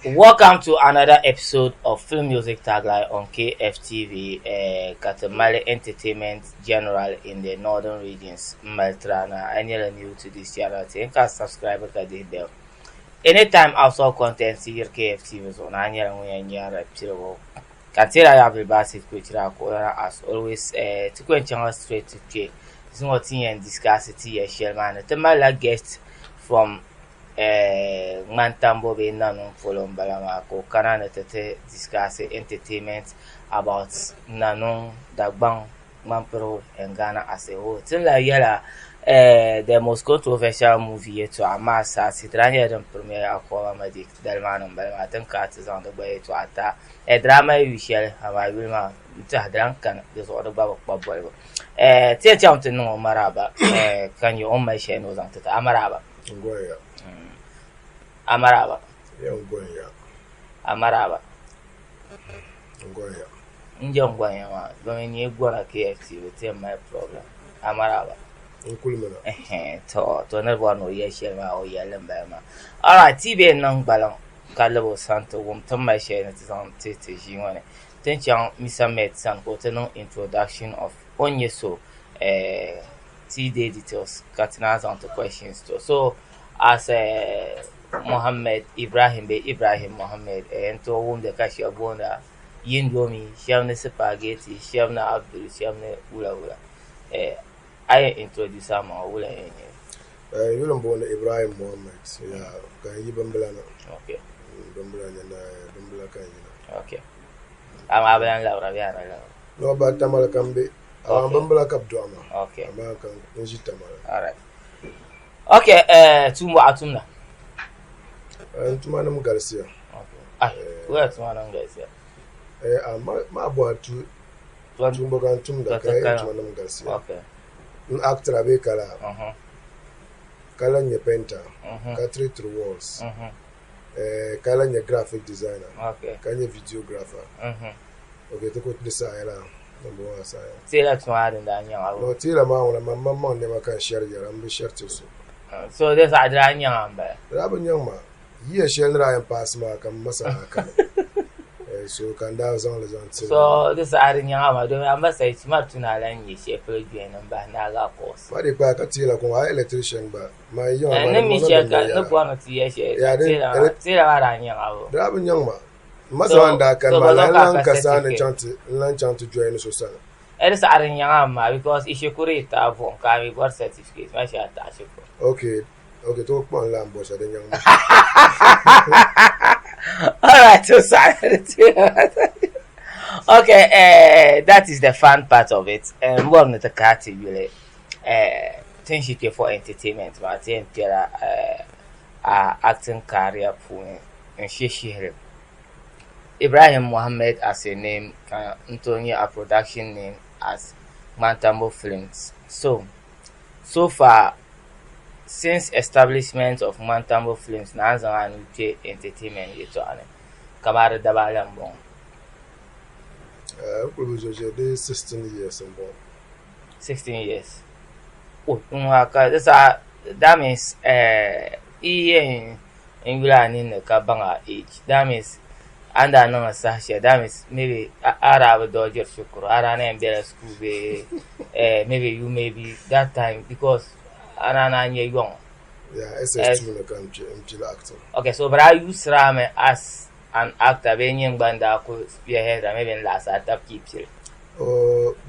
Welcome to another episode of Film Music Tagline on KFTV, ka ti mali entertainment general in the northern regions m mali tira na a nyɛla new to this channel ti yɛn ka subscribe ka dihi bell. Anytime outside content ti yiri KFTV zuɣu na a nyɛla ŋun yɛn nyɛri piligu ka n teera Abdul Basit Kuchira kuɣulana as always ti ku yɛn chaŋla straight to kpe zuŋɔ ti yɛn discuss ti yɛl shɛli maa ni ti malila guest from Ŋmantambo bee Nanuŋ polo m-bala maa ka o kana ni ti ti discuss entertainment about Nanuŋ, Dagbaŋ, Ŋmanpirigu and Ghana as a whole. Ti ni lahi yɛla the most controversial movie yɛltɔɣa Maasasi di daa nyɛla din premiere Akɔba Madic dali maa ni m-bala maa ti ni kana ti zaŋ di gba yɛltɔɣa ti a. Di daa mali yu shɛli amaa yuli maa n-tɛha di lahi kani di zuɣu di gba bi kpa boligu. Ti yɛn chaŋmi ti niŋ o maraaba ka nya o ni mali shɛli ni o zaŋ ti ti a maraaba. Ngoya. Amaraba. Ya ngoya. Amaraba. Ngoya. N je ngoya maa domi ni gona KFC bi ti mali problem. Amaraba. N kuli mina. To to ni bɔri ni o yɛli shɛli maa o yɛli li m-bala maa. Alright ti bee niŋ gbaliŋ ka lab o sani ti wum ti ni mali shɛli ni ti zaŋ ti ti ʒii ŋɔ ni. Ti ni chaŋ Mr. Med sani ka o ti niŋ introduction of o ni nyɛ so eh, ti deei details ka ti naan zaŋ ti questions ti o. So as Mohammed Ibrahim bee Ibrahim Mohammed n tooi wumdi ka shɛba booni a Yindomi, shɛba ni Sipageti, shɛba ni Abdul, shɛba ni wula wula. A yɛn introduce a maŋa wula yɛn nyɛ li? N yuli m-booni Ibrahim Mohammed yaa ka n yi Bimbila na. Okay. Bimbila n-nyɛ Bimbila ka n yina. Okay. Amaa a bi lan labira bee a na labira? No, ba Tamale ka m be. Amaa Okay. bimbila ka bɛ dɔɣi ma. Okay. Amaa ka n ʒi Tamale. Alright. Okay, tuumbu a tumda? N tuma nim galisiya. Okay. Ai, waya tuma nim galisiya? A ma bɔhi tu tuumbu ka n tumda ka n tuma nim galisiya. Okay. N actor bee kala. Ka lahi nyɛ painter. Ka treat walls. Ka lahi nyɛ graphic designer. Okay. Ka nyɛ videographer. Ok, ti ku di saha la din bɔŋɔ maa saha. Teela tuma din daa nyaŋ a No, teela maa ŋuna man man maŋ nɛma ka n shɛri yɛra, m bi shɛri ti so. So di saha di daa nyaŋ a m-bala? Di daa bi nyaŋ ma. Yiya shɛli ni daa yɛn paasi maa ka m ma saha kani. So ka n daa zaŋ li zaŋ ti. So di saha di nyaŋ a maa domi a ma sayi ti ma tu ni a lahi nyɛ shɛli polo join n bahi naagi a course. Ma di kpaai ka teela kɔŋ a electrician gba man yiŋa maa Ni mi shɛli ka ni bɔri ni ti yɛ shɛli teela maa daa nyaŋ a bo? Di daa bi nyaŋ ma. M ma sani daa kani maa, n lan ka saha ni n lan chaŋ ti joini so sani. Di saha di nyaŋ a maa because i shikuru yi taai buɣim ka a mi bɔri certificate maa shee a taɣi shikuru. Okay, okay, ti ku kpuɣi n lan bɔri shɛli di nyaŋ ma. Alright, so saha di ti Okay, that is the fun part of it. M bɔri ni ti kahi ti yuli ti ni ʒi kpe for entertainment maa ti yɛn kpɛla a acting career puuni n she shihili. Ibrahim Mohammed as a name ka n tooi nyɛ a production name as Ŋmantambo Films. So, so far since establishment of Ŋmantambo Films ni a ni zaŋ a nuu kpe entertainment yɛltɔɣa ni kamani di daba ala m-bɔŋɔ. N kuli bi zo ʒe di 16 years m-bɔŋɔ. 16 years. Oh, n ka di saha that means yi yɛn n yuli a ninni ka baŋ a age that means a ni daa niŋdi saha shɛli that means maybe a daa bi dodgiri shikuru a daa na yɛn bela school bee maybe you may be that time because a daa naan nyɛ young. Yeah, SS2 ni ka n pili acting. Okay, so bɛ daa use a mi as an actor bee nyin gba n-daa kuli spearhead maybe n-laɣisi a tabi ka yi pili?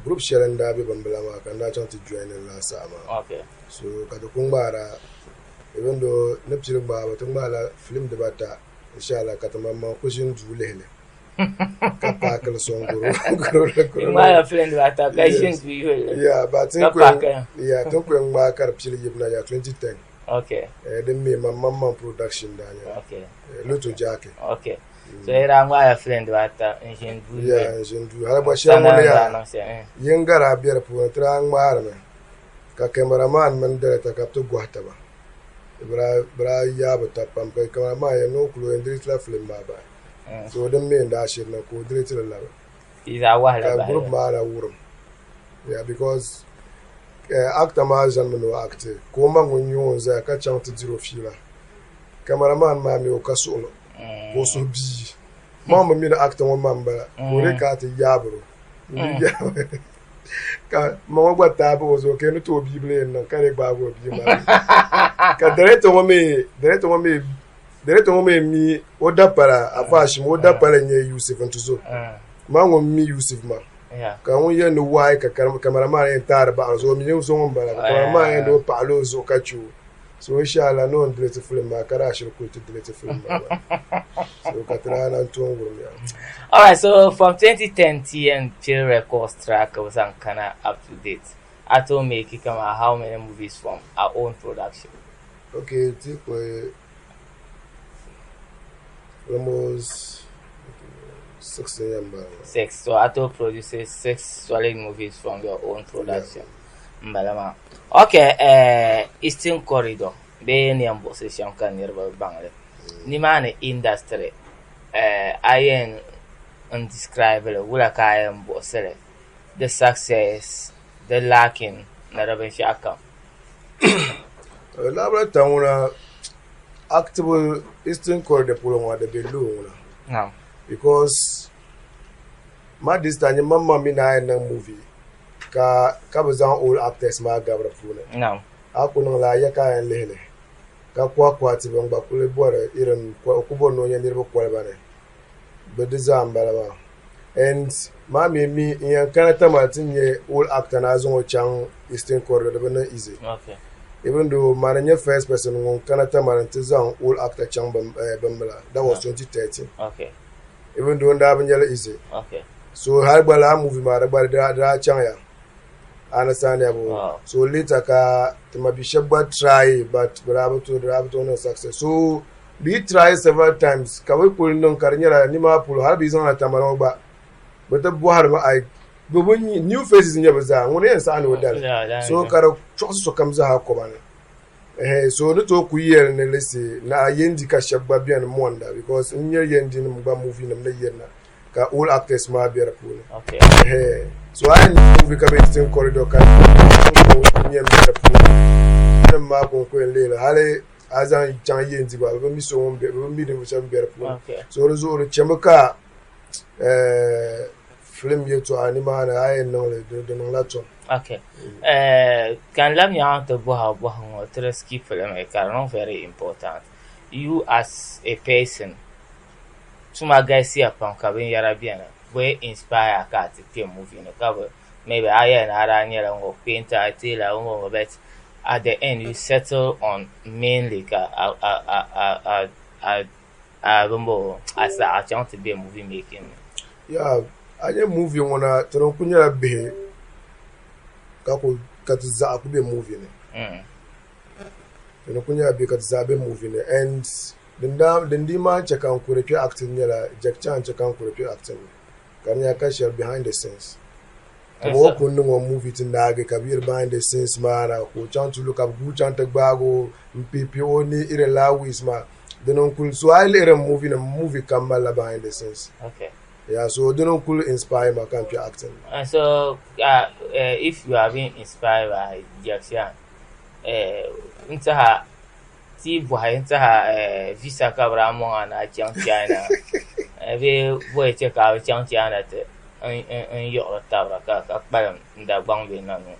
Group shɛli n-daa be bimbila maa ka n daa chaŋ ti join n laa saha maa. Okay. So ka ti ku ŋmaara even though ni pili ŋmaabu ti ŋmaala film dibata inshallah ka ti maŋmaŋ ku ʒini duu lihili ka paaki li sɔŋ goro Ti ŋmaala film dibata ka ʒini duu yuhili li Yeah, but ka paaki li. Yeah, tin ku yɛn ŋmaai ka di pili yibina ya 2010. Okay. Din mi man maŋmaŋ production daa nyɛla. Okay. Lotto Jaaki. Okay. So yi daa ŋmaala film dibata n ʒini duu Yeah, n ʒini duu. Hali gba shɛli ŋuni yaa yinga daa be di puuni ti daa ŋmaarimi ka cameraman mini director ka bɛ ti gɔhi taba. Bɛ daa yaai bɛ taba pam ka cameraman yɛli ni o kuli o yɛn direct la film maa bahi. So din mi n-daa shiri niŋ ka o direct li labi. Ka group maa na wurim. Yeah, because actor maa zanimi ni o act ka o ma ŋun nyɛ ŋun zaya ka chaŋ ti diri o fiila. Cameraman maa mi o ka suɣilo. Ka o suhu bii maŋ bi mi ni actor ŋɔ ma m-bala ka o dii kana ti yaabiri o ka ma ŋɔ gba taai bahi o zuɣu ka ni ti o bia bila yɛn niŋ ka dii gbaagi o bia maa ka director ŋɔ mi director ŋɔ mi director ŋɔ mi mi o dapala Afa Hashim o dapala n-nyɛ Yusuf n-ti so ma ŋun mi Yusuf maa ka ŋun yɛn ni waai ka camera man yɛn taari baɣiri zuɣu o mi so ŋun bala ka camera man yɛn ni o paɣili o zuɣu ka che o so inshallah ni o ni delete film maa ka daa shiri kuli ti delete film maa so ka ti daa lan toon wurim ya. Alright, so from 2010 TN Chill Records track zaŋ kana up to date, a tooi make kaman how many movies from our own production? Okay, ti kuli almost six n yɛn bala maa. Six, so a tooi produce six solid movies from your own production. Yeah. M bala maa. Ok, eh, Eastern Corridor bee ni yɛn buɣisi shɛm ka niriba baŋ li. Nimaani industry, eh, a yɛn n describe li, wula ka a yɛn buɣisi li? Di success, di lacking ni di binshɛɣu kam. Lahabali ta ŋuna active Eastern Corridor polo ŋɔ di be low ŋuna. Naam. Because ma this time nyɛ maŋmaŋ mi ni a yɛn niŋ movie ka ka bi zaŋ old actors maa gabi di puuni. Naam. A ku niŋla a ya ka a yɛn lihi li ka kɔhi kɔhi ti bin gba kuli bɔri irin o ku bɔri ni o nyɛ niriba koliba ni bi di zaa m-bala maa and maa mi mi n yɛn kana Tamale ti nyɛ old actor ni a zaŋ o chaŋ Eastern Corridor di bi niŋ easy. Okay. Even though mani n-nyɛ first person ŋun kana Tamale nti zaŋ old actor chaŋ Bimbila that was 2013. Okay. Even though n daa bi nyɛli easy. Okay. So hali gba lala movie maa di gba di daa chaŋya. Understand ya bo. So later ka ti ma bi shɛba gba try but bi daa bi tooi di daa bi tooi niŋ success. So bɛ yi try several times ka bɛ kuli niŋ ka di nyɛla nimaa polo hali bɛ yi zaŋ na Tamale ŋɔ gba bɛ ti bɔhirimi ai bɛ bi new faces n-nyɛ bɛ zaa ŋuni yɛn saɣi ni o dali so ka di chɔɣisi sokam zaa kɔba ni Ɛhɛn so ni tooi kuli yɛli ni lisi ni a Yendi ka shɛba gba beni monda because n nya Yendi nim gba movie nim ni yirina ka old actors maa be di puuni. Ɛhɛn so a yi nya movie ka be Eastern Corridor ka nyɛ m-be di puuni nim maa kɔŋko yɛn lihili hali a zaŋ chaŋ Yendi gba bɛ bi mi so ŋun be bɛ bi mi ninvuɣ shɛba m-be di puuni. So di zuɣu di chɛmi ka film yɛltɔɣa nimaani a yɛn niŋ li di niŋla tom. Ok. Ka n labi nyaŋ ti bɔhi a bɔhigu ŋɔ ti di skip li mi ka di niŋ very important. You as a person tuma galisiya pam ka binyɛra beni bɔ inspire a ka a ti kpe movie ni ka bi maybe a yɛli ni a daa nyɛla ŋɔ painter tailor ŋɔ but at the end you settle on mainly ka a a a a a a bini a saɣi a chaŋ ti be movie making ni. Yaa a nyɛ movie ŋɔ na ti ni kuli nyɛla bihi ka ku ka ti zaɣa ku be movie ni ti ni kuli nyɛla bihi ka ti zaɣa be movie ni and din daa din dii maa chɛ ka n kuri kpe acting nyɛla Jack Chan chɛ ka n kuri kpe acting ni ka di nyɛla ka shɛli behind the scenes ka o kuli niŋ o movie ti naagi ka bɛ yiri behind the scenes maa na ka o chaŋ ti lu ka bɛ guui chaŋ ti gbaagi o m-pihipihi o ni irin laa ways maa dini n-kuli so a yi lihiri movie nim movie kam malila behind the scenes Okay. yeah so dini n-kuli inspire ma ka n kpe acting And so if you are being inspired by Jack Chan, n tiɛha ti yi bɔhi n tiɛha visa ka bɛ daa mɔŋ a ni a chaŋ China bee bɔyi che ka a bi chaŋ China ti n yiɣiri tabira ka kpalim Dagbaŋ bee Nanu.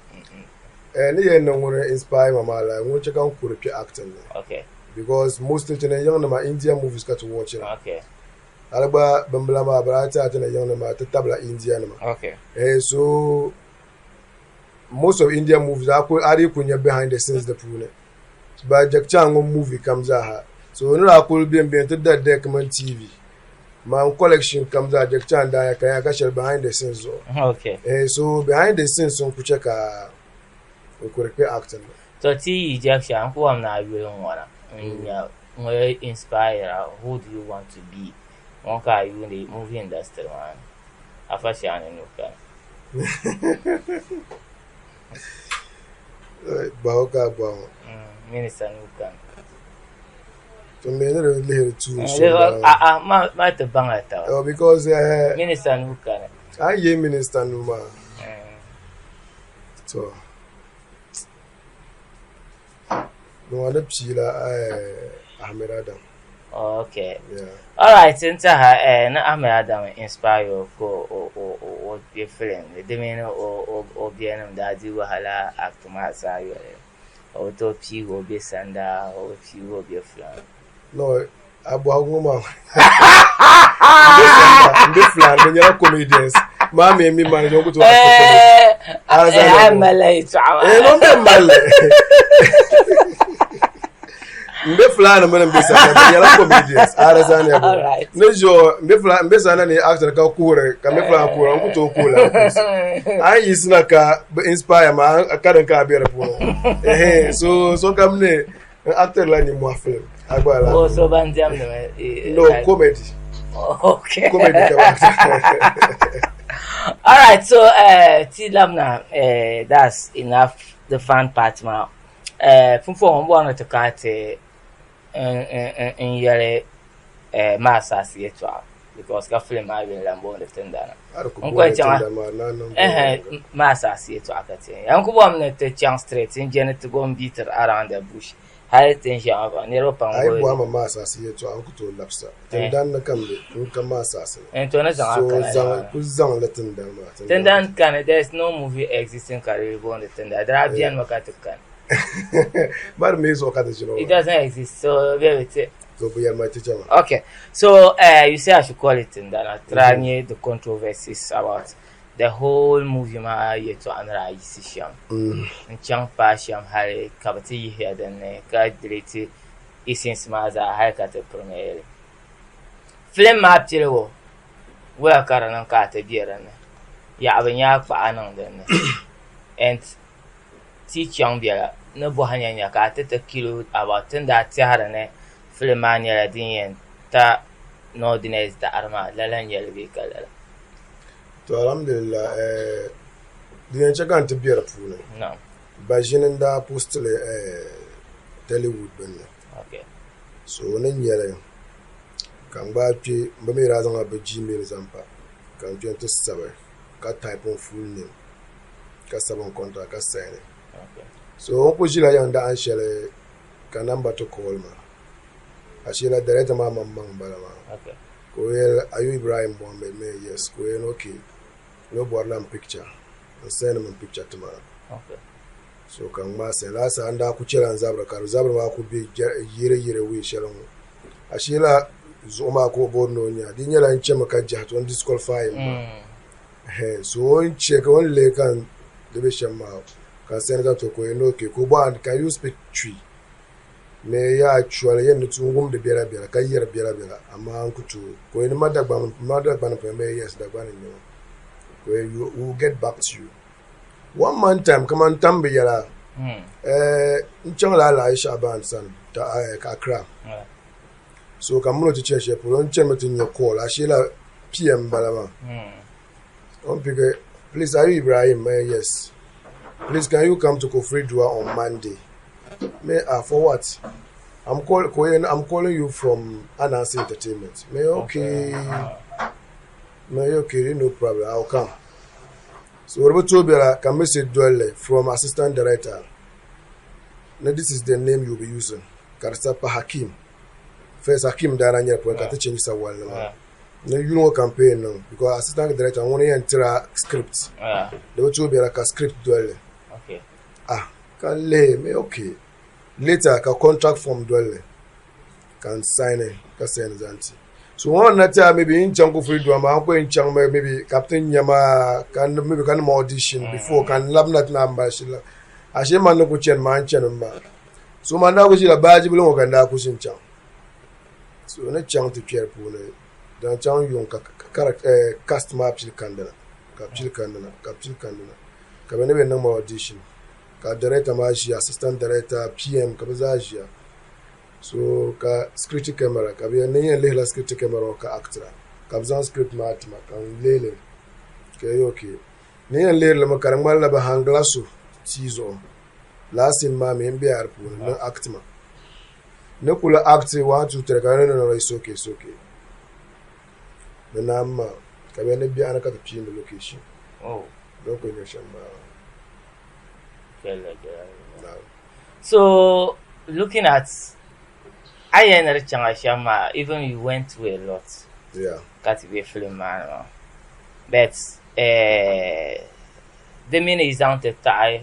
Ni yɛn niŋ ŋuni inspire ma maa la ŋuni che ka n kuri kpe acting ni. Okay. Because mostly ti ni yiŋnima India movies ka ti watchira. Okay. Hali gba bimbila maa bɛ daa ti a ti ni yiŋnima ti tabila India nima. Okay. So most of India movies a dii kuli nya behind the scenes di puuni. But Jack Chan ŋun movie kam zaaha so ni daa kuli beni beni ti da deck mini TV man collection kam zaa Jack Chan daa ka ya ka shɛli behind the scenes zuɣu. Okay. So behind the scenes n ku che ka n kuri kpe acting ni. To ti yi Jack Chan n ku wam ni a yuli n ŋɔna n nya ŋun inspire a who do you want to be ŋun ka a yuuni movie industry maa ni Afa Shani nuu kani. Gbahi ka a gbahi ŋɔ. Minista nuu kani. To mi ni di lihiri tuun so A'a ma ti baŋla taba. Oh, because Minista nuu kani. A yi minista nuu maa. To ni ŋɔ ni piila Ahmed Adam. Okay. Yeah. Alright, n tɛha eh, ni Ahmed Adam inspire o ka o o o o kpe film ni di mini o o o biɛnim daa di wahala act maa zaa yoli o bi tooi piigi o be sanda o bi piigi o be filan. No, a bɔhigu ŋɔ maa n be sanda n be filan bɛ nyɛla comedians maa mi mi manager n ku tooi act comedy. Eh, a mali la yɛltɔɣa maa. Eh, no, n bɛ mali li. N be Fulani mini n be Sanda bɛ nyɛla comedians Arizana bo ni ʒo n be Fulani n be Sanda ni actor ka kuhiri ka n be Fulani kuhiri n ku tooi kuhi lala kuhisi a yi yiɣisina ka bi inspire ma ka din ka a be di puuni ehe so sokam ni n actor la nimmohi film a gba la Oh, so ban diɛmdi mi no comedy okay comedy ka ba All right, so ti labina that's enough the fun part maa. Pumpɔŋɔ m bɔri ni ti kana ti n yɛli Maasaasi yɛltɔɣa because ka filim maa yuli lan booni Tindana. N ku yɛn chaŋ Maasaasi yɛltɔɣa ka ti yɛn yɛli. N ku bɔrimi ni ti chaŋ straight n je ni ti go m-beat around the bush hali ti ni ʒiya maa pam niriba pam A yi bɔhi ma Maasaasi yɛltɔɣa n ku tooi labisa. Tindani ni ka m be, n ka Maasaasi ni. To ni zaŋ a So kana zaŋ kuli zaŋ li Tindani maa. Tindani kani, there is no movie existing ka di yuli booni Tindani. Di daa benimi ka ti kani. Mari mi zuɣu ka ti ʒini It doesn't exist, so baby ti. So bi yɛli ma ti chama. Okay, so you say I should call it Tindana. Try mm -hmm. the controversies about the whole movie maa yɛltɔɣa ni daa yiɣisi shɛm. N chaŋ paai shɛm hali ka bɛ ti yihiya din ni ka delete essence maa zaa hali ka ti premiere li. Film maa piligu wula ka di niŋ ka a ti be din ni? Yaɣa bi nya a kpaɣa niŋ din ni and ti chaŋ bela ni bɔhi nya nya ka a ti ti kilo about ti ni daa tɛhiri ni filim maa nyɛla din yɛn ta Northerners daɣiri maa lala n-nyɛ li bee ka lala? To alhamdulillah eh, din yɛn chɛ ka n ti be di puuni Baʒini n-daa post li eh, Tellywood bini ni so o ni nya li ka n gbaai kpe bɛ mi daa zaŋla bɛ Gmail zaŋ pa ka n kpe nti sabi ka type n full name ka sabi n contact ka sign li. So n kuli ʒila yiŋ dahin shɛli ka number ti call ma ashee la director maa maŋmaŋ m-bala maa ka o yɛli are you Ibrahim Mohammed? Me yes ka o yɛli okay ni o bɔrila n picture n send mi n picture ti ma so ka n ŋmaai send lala saha n daa kuli chɛla n zabiri ka zabiri maa kuli be yɛrɛ yɛrɛ way shɛli ŋɔ ashee la zuɣu maa ka o bɔri ni o nya di nyɛla n chɛmi ka jahi to n disqualify n maa so o ni chɛ ka o ni lihi ka di be shɛm maa ka n send ka to ka o yɛli ni okay ka o bɔhi can you speak Twi ni yaa chɔli yɛn ni tu n wumdi bela bela ka yɛri bela bela amaa n ku tooi ka o yɛli ni ma Dagbani ma Dagbani pun mi yes Dagbani n nyɛ ma ka o yɛli we will get back to you one month time kaman tam bi yɛla n chaŋla Alhaji Shaaban sani Accra so ka m mini o ti chani shɛli polo n chanimi ti nya call ashee la PM m-bala maa o ni pick please are you Ibrahim? Yes please can you come to Koforidua on Monday? Me ah for what? I'm call ka o yɛli I'm calling you from Anansi Entertainment me okay me okay no problem I will come so di bi tooi bela ka message doli li from assistant director ni this is the name you will be using ka di sabi pa Hakim first Hakim daa na nyɛli pɔi ka ti change sawalli maa ni yuli ŋɔ campaign niŋ because assistant director ŋuni yɛn tira script di bi tooi bela ka script doli li ah ka n lihi mi okay later ka contract form doli li ka n sign ka send zaŋ ti so ŋɔ na tiɛha maybe n chaŋ Kufuri dua maa n ku yɛn chaŋ mi maybe ka bi ti nya ma ka maybe ka niŋ audition before ka n labina ti naan mali shili la ashee man ni ku chani maa n chani mi maa so man daa ku ʒila baaji bili ŋɔ ka n daa ku ʒi n chaŋ so ni chaŋ ti kpɛ di puuni zaŋ chaŋ yuŋ ka cast maa pili kandina ka pili kandina ka pili kandina ka bɛ ni bɛ niŋ ma audition ka director maa ʒiya assistant director PM ka bɛ zaa ʒiya so ka security camera ka bɛ yɛn ni yɛn lihila security camera ŋɔ ka actira ka bɛ zaŋ script maa ti ma ka n lihili ka yɛli okay ni yɛn lihiri li mi ka di ŋmanila bɛ hangila so tia zuɣu last scene maa mi n bela di puuni ni act ma ni kuli act 1 2 3 ka no no no it's okay it's okay ni naan maa ka bɛ ni biɛɣuni ka ti piindi location oh. ni kuli nyɛ shɛm maa. So looking at A yɛli ni di chaŋ a shɛm maa even you went through a lot Yeah. ka ti be film maa ni maa but eh, di mini yi zaŋ ti taɣi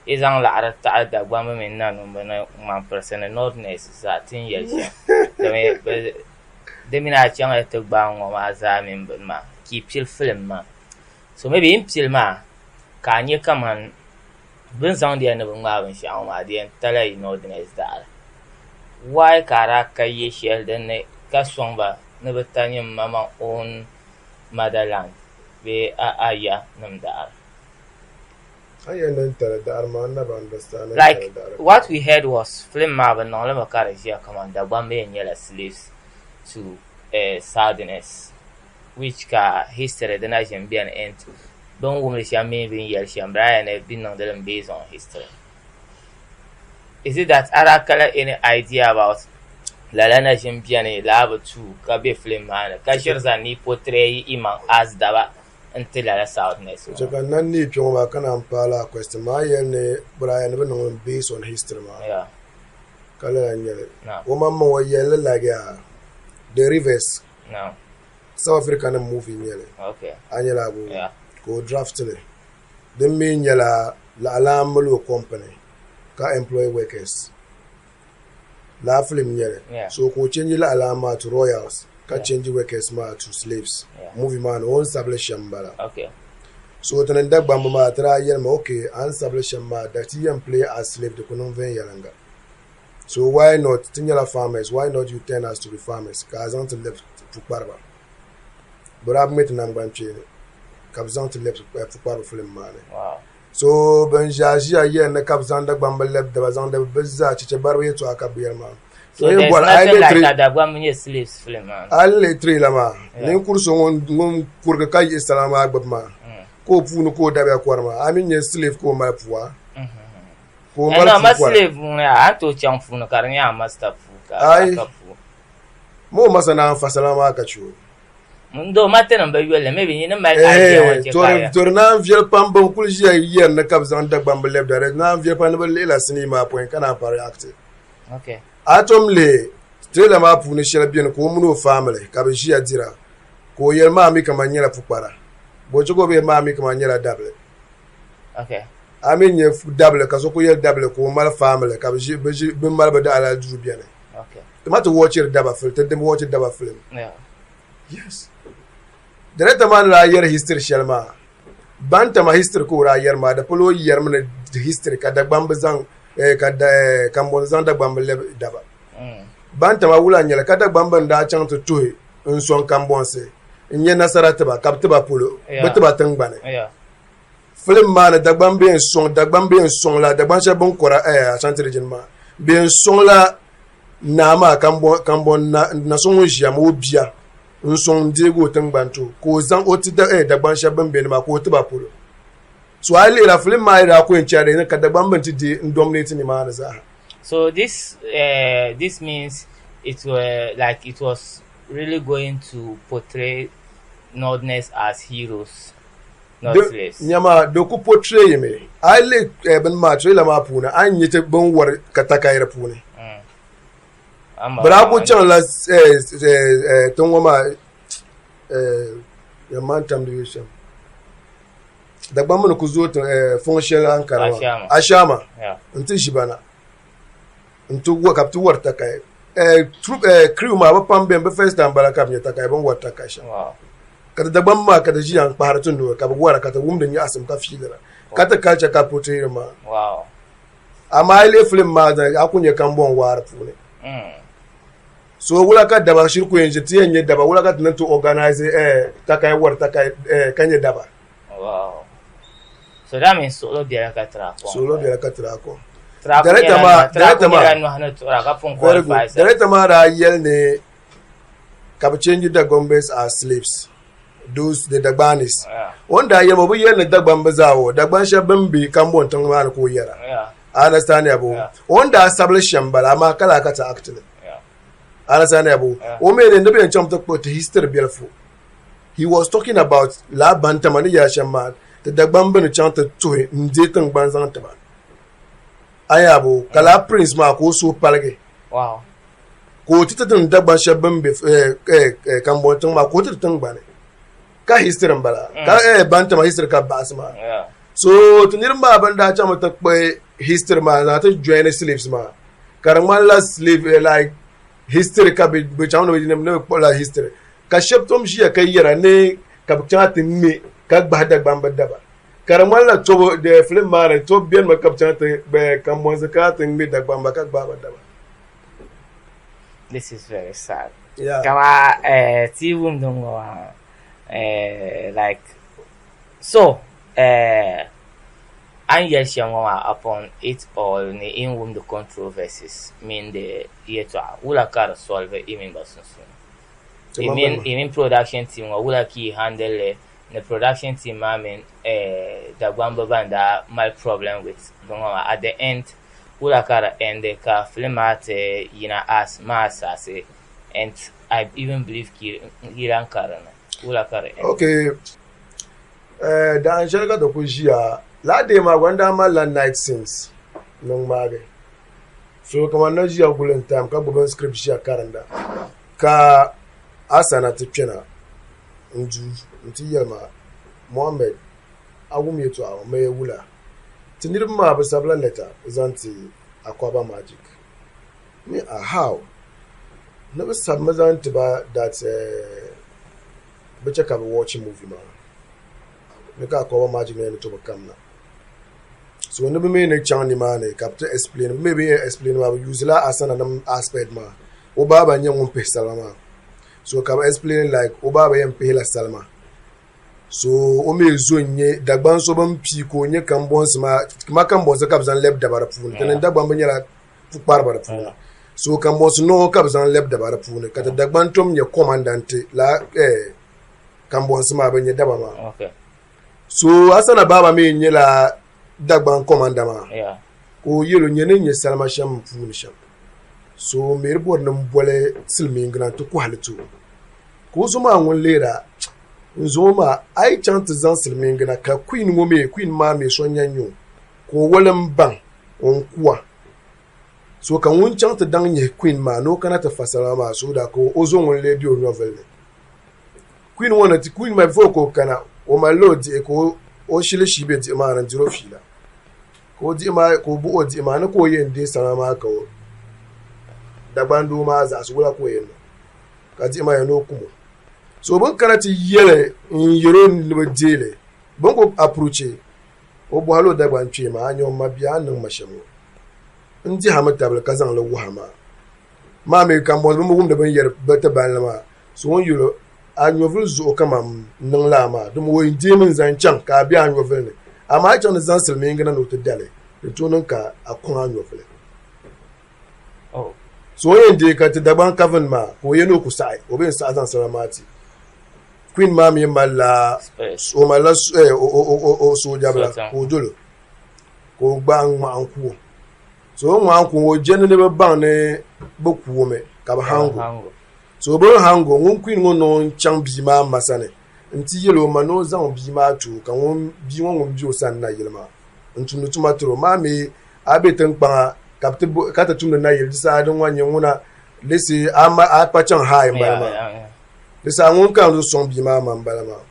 yi zaŋ laɣiri taɣi Dagbamba mini Nanumba ni Ŋmanpirisi ni Northerners zaa ti ni yɛli shɛm domi di mini a chaŋ ya ti gbaai ŋɔ maa zaa mini bini maa ka yi pili film maa so maybe yi ni pili maa ka a nya kaman bɛ ni zaŋdi ya ni bɛ ŋmaai binshɛɣu ŋɔ maa di yɛn tala yi Northerners daɣiri why ka a daa ka ye shɛli din ni ka sɔŋ ba ni bɛ ta nyin maŋmaŋ own motherland bee a a ya nim daɣiri. A yɛn ni tali daɣiri maa n na bi understand ni Like tali daɣiri what we heard was film maa bɛ niŋ li mi ka di ʒiya kaman Dagbamba yɛn nyɛla slaves to eh, Southerners which ka history di na ʒin beni and bɛ ni wumdi shɛm mini bɛ ni yɛli shɛm bɛ daa yɛli ni bɛ niŋdi li mi based on history. Is it that a daa kala any idea about lala na ʒin beni laa bi tuui ka be film maa ni ka ʒiri zaŋ ni portray imaŋ as daba n-ti lala Southerners ŋɔ? Chɛ ka n na neei kpe ŋɔ maa ka naan paai lala question maa. A yɛli ni bɛ daa yɛli ni bɛ niŋ li based on history maa. Yeah. Ka lala n-nyɛ li. Naam. O maŋmaŋ o yɛli li like yaa The Rivers. Naam. South Africa nim movie n-nyɛ li. Okay. A nyɛla abu Yeah. ka o draft li. Din mi nyɛla laɣilan mali o company ka employ workers. Laa film nyɛli. Yeah. So ka o change laɣilan maa to royals ka Yeah. change workers maa to slaves. Yeah. Movie maa ni o ni sabili shɛm m-bala. Okay. So ti ni Dagbamba maa ti daa yɛli ma okay a ni sabili shɛm maa da ti yɛn play as slave di ku niŋ viɛnyɛliŋga. So why not ti nyɛla farmers why not you turn us to be farmers ka a zaŋ ti lɛbi pukpariba. Bɛ daa bi ŋme ti namgban kpeeni ka bɛ zaŋ ti lɛbi pukpariba filim maa ni. Wow. So ban ʒiya ʒiya yɛli ni ka bɛ zaŋ Dagbamba lɛbi daba zaŋ di bɛ zaa cheche bariba yɛltɔɣa ka bɛ yɛli maa. So there's nothing like a Dagbamba nyɛ slaves film maa ni. A yi lihi trailer maa, ninkuri so ŋun kurigi ka yihi salima maa gbubi maa ka o puuni ka o dabiya kɔri maa, a mi nya slave ka o mali pua. Ka o mali No, ma puu kɔri. slave ŋuni a ni tooi chaŋ puuni ka di nyɛ a master puu ka Ayi. ka puu. Ma o masa naan fa salima maa ka chɛ o. N doo ma tinim bi yuli maybe nyin ni mali idea ŋɔ chɛ ka ya. Tori naan viɛli pam bɛn kuli ʒiya yɛri ni ka bɛ zaŋ Dagbamba lɛbi da di naan viɛli pam ni bɛ lihila sinii maa pɔi ka naan pa react. Okay. A tom lihi trailer maa puuni shɛli beni ka o mini o family ka bɛ ʒiya dira ka o yɛli maa mi kaman nyɛla pukpara bɔ chɛ ka o bi yɛli maa mi kaman nyɛla dabili. Okay. A mi nyɛ dabili ka so kuli yɛli dabili ka o mali family ka bɛ ʒi bɛ ʒi bɛ mali bɛ dahalali duu beni. Okay. Ti ma ti watchiri daba film ti di watch daba film. Yeah. Yes. Director maa ni daa yɛri history shɛli maa Bantama history ka o daa yɛri maa di polo o yɛrimi ni history ka Dagbamb zaŋ eh, ka da, eh, Kambon zaŋ Dagbamb lɛbi daba. Bantama wula n-nyɛli ka Dagbamb n daa chaŋ ti tuhi n sɔŋ Kambonsi n nyɛ nasara tiba ka bi tiba polo bi Yeah. tiba tiŋgbani. Yeah. Film maa ni Dagbamb yɛn sɔŋ Dagbamb yɛn sɔŋ la Dagban shɛba bin kɔra eh, Ashanti region maa bɛ yɛn sɔŋ la naa maa Kambon na so ŋun ʒiya maa o bia n sɔŋ n deegi o tiŋgbani ti o ka o zaŋ o ti eh, Dagban shɛba bin beni maa ka o tiba polo. So a yi lihira film maa yi daa ku yɛn chɛri di ka Dagban bin ti deei n dominate nimaani zaaha. So this uh, this means it were like it was really going to portray Northerners as heroes, not slaves. Nyama di ku portray mi a yi lihi eh, bini maa trailer maa puuni a ni nyɛ ti bin wari ka takayiri puuni. Bɛ daa ku chaŋla eh, eh, tiŋ ŋɔ maa yɛn maa n-tam di yuli shɛm. Dagbamba ni ku zooi tiŋ fɔŋ shɛli Ankara maa Ashama n-ti ʒi ba na n-ti ka bɛ ti wari takayi crew maa bɛ pam beni bɛ first time bala ka bɛ nya takayi bɛ ni wari takayi shɛm ka ti Dagbamba maa ka ti ʒiya n-kpahiri ti nuhi ka bɛ wara ka ti wumdi nyaɣisim ka fiilira ka ti culture ka portrayiri maa amaa a yi lihi film maa a ku nya Kambɔŋ waari puuni. So wula ka daba shiri ku yɛn ʒi ti yɛn nyɛ daba wula ka ti niŋ ti organize eh, takai wari takai eh, ka nyɛ daba. Wow. So that means suɣulo biɛla ka tira kɔŋ. Suɣulo biɛla ka tira kɔŋ. Director maa director maa nyɛla nɔhi ni tuɣira ka pun qualify sir. Director maa daa yɛli ni ka bi change Dagombes as slaves. Those the Dagbanis. O ni daa yɛli maa o bi yɛli ni Dagbamba zaa o Dagban shɛba bin be Kambon tiŋ maa ni ka o yɛra. Understand ya bo. O ni daa sabili shɛm bala amaa ka laa ka ti act li. Understand ya bo. O mi ni ni bɛ yɛn chaŋ ti kpuɣi ti history biɛlifu. He was talking about laa Bantama ni yɛla shɛm maa ti Dagbamba ni chaŋ ti tuhi n-deei tiŋgbani zaŋ ti ba. A nya bo ka laa prince maa ka o suhu paligi. Wow. Ka o ti ti din Dagban shɛba bin be Kambɔŋ tiŋ maa ka o ti ti tiŋgbani ka history m-bala ka Bantama history ka baɣisi maa. So ti niriba maa bin daa chaŋmi ti kpuɣi history maa n-zaŋ ti join slaves maa ka di ŋmanila slave like history ka bɛ chaŋ ni bɛ kpuɣila history ka shɛba tom ʒiya ka yɛra ni ka bɛ chaŋ ti ŋme ka gbahi Dagbamba daba ka di ŋmanila tobu film maa ni tobu benimi ka bɛ chaŋ ti Kambɔnsi kana ti ŋme Dagbamba ka gbahi ba daba. This is very sad. Yeah. Kama eh, ti wumdi ŋɔ maa eh, like so eh, a ni yɛli shɛm ŋɔ maa upon it all ni in wumdi controversies mini di yɛtɔɣa wula ka di solve i mini ba sunsuuni? I mini production team ŋɔ wula ka yi handle li ni production team maa mini eh, Dagbamba ban daa mali problem with bɛ ŋɔ maa at the end Wula ka di endi ka film maa ti yina as maa saasi and I even believe ki yi lan ka di ni. Wula ka di endi? Okay, eh, dahin shɛli ka ti ku ʒiya laa dee maa gba n daa malila night scenes ni ŋmaagi so kamani na ʒiya guli n time ka gbubi n script ʒiya karinda ka Asana ti kpɛna n duu n ti yɛli ma Mohammed a wum yɛtɔɣa ŋɔ maya wula? Ti niriba maa bɛ sabila lɛta zaŋ ti Akwaaba Magic ni a how ni bɛ sabimi zaŋ ti ba that bɛ chɛ ka bɛ watch movie maa ni ka Akwaaba Magic ni yɛn ti bɛ kamina. So ni bɛ mi ni chaŋ nimaani ka bɛ ti explain bɛ mi bɛ yɛn explain maa bɛ use la Asana nim aspect maa o baaba n-nyɛ ŋun pihi salima maa so ka bɛ explain like o baaba yɛn pihila salima So o mi zo n-nyɛ Dagbaŋ so bɛ ni pii ka o nyɛ kambɔnsi maa, kamani kambɔnsi ka bɛ zaŋ lɛbi daba di puuni, ti ni Dagbaŋ bi nyɛla pukpariba di puuni. So kambɔnsi noo ka bɛ zaŋ lɛbi daba di puuni ka ti Dagbaŋ tom nyɛ kɔmanda nti lala kambɔnsi maa bɛ nyɛ daba maa. So Asana Baaba mi nyɛla Dagbaŋ kɔmanda maa ka o yɛl o nyɛ ni nyɛ salima shɛm m puuni shɛm. So m mi di bɔri ni m boli silimiiŋga na nti kɔhi li ti o. Ka o zo maa ŋun lihira n zo ŋɔ maa a yi chaŋ ti zaŋ silimiingi na ka queen ŋɔ mi queen maa mi so n-yɛn nyɛ o ka o wali m-baŋ o ni kuwa so ka ŋun chaŋ ti daŋ nyihi queen maa ni o kana ti fa salima maa so daa ka o zo ŋun lee be o nyɔvili ni queen ŋɔ ni ti queen maa before ka o kana o malila o diɣi ka o shili shii be diɣi maa ni n-diri o fiila ka o diɣi maa ka o buɣi o diɣi maa ni ka o yɛn deei salima maa ka o Dagbaŋ doo maa zaɣisi wula ka o yɛn niŋ ka diɣi maa yɛn ni o kum o so bɛ ni kana ti yɛli n-yɛl o ni bɛ deei li bɛ ni ku apuruchi o bɔhila o Dagbaŋ kpee maa, a nya o mabia a ni niŋ ma shɛm ŋɔ n dihi a mi tabili ka zaŋ li wuhi a maa. Maa mi kambɔnsi bɛ mi wumdi bɛ ni yɛri bɛ ti balli maa so o ni yɛl o a nyɔvili zuɣu kaman n niŋ lala maa dama o yɛn deemi n-zaŋ chaŋ ka a be a nyɔvili ni amaa a yi chaŋ ni zaŋ silimiingi na ni o ti da li di tooi niŋ ka a kɔŋ a nyɔvili. So o yɛn deei ka ti Dagbaŋ kavin maa ka o yɛn ni o ku saɣi o bi yɛn saɣi zaŋ salima maa ti Queen maa mi malila o malila o sooja bila ka o dolo ka o gbaai ŋmahi n ku o so o ŋmahi ku o jɛndi ni bi baŋ ni bi ku o mi ka bi hango so bi hango ŋun Queen ŋɔ ni o chaŋ bia maa ma sani n ti yɛli o ma ni o zaŋ bia maa ti o ka bia ŋɔ ŋun bɛ o sani nayili maa n tumdi tuma tiri o maa mi a be tiŋkpaŋa ka ti ka ti tumdi nayili di saha din ŋɔ nyɛ ŋuna lesi a ma a kpa chaŋ high n bala maa di saha ŋun kana ti sɔŋ bia maa ma n bala maa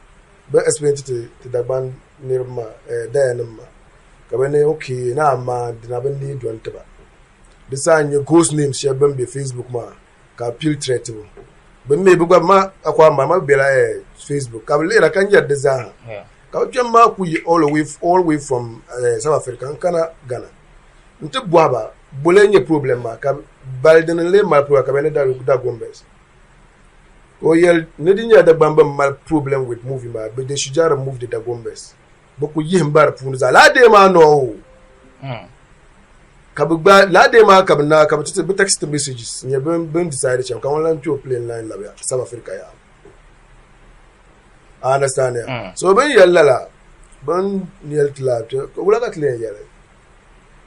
bɛ explain ti ti Dagbaŋ niriba maa daya nim maa ka bɛ ni okay ni amaa dina bi neei dɔni tiba di saha n nyɛ ghost names shɛba bin be Facebook maa ka bɛ pili threat bu bɛ mi bɛ gba ma akwa ma ma bela Facebook ka bɛ lihira ka nyɛri di zaaha ka bɛ kpɛm maa ku yi all the way all way from South Africa n kana Ghana n ti bɔhi ba bole n nyɛ problem maa ka bali dini n lee mali problem ka bɛ ni Dagombas ka o yɛli ni di nyɛla Dagbamba m mali problem with movie maa but they should just remove the Dagombas bɛ ku yihim ba di puuni zaa laa dee maa noo o ka bɛ gba laa dee maa ka bɛ na ka bɛ ti bɛ text messages nyɛ bin bin decide shɛm ka ŋun lan kpe o plane line labiya South Africa yaa I understand ya so bɛ ni yɛli lala bɛ ni yɛli ti la wula ka ti lee yɛli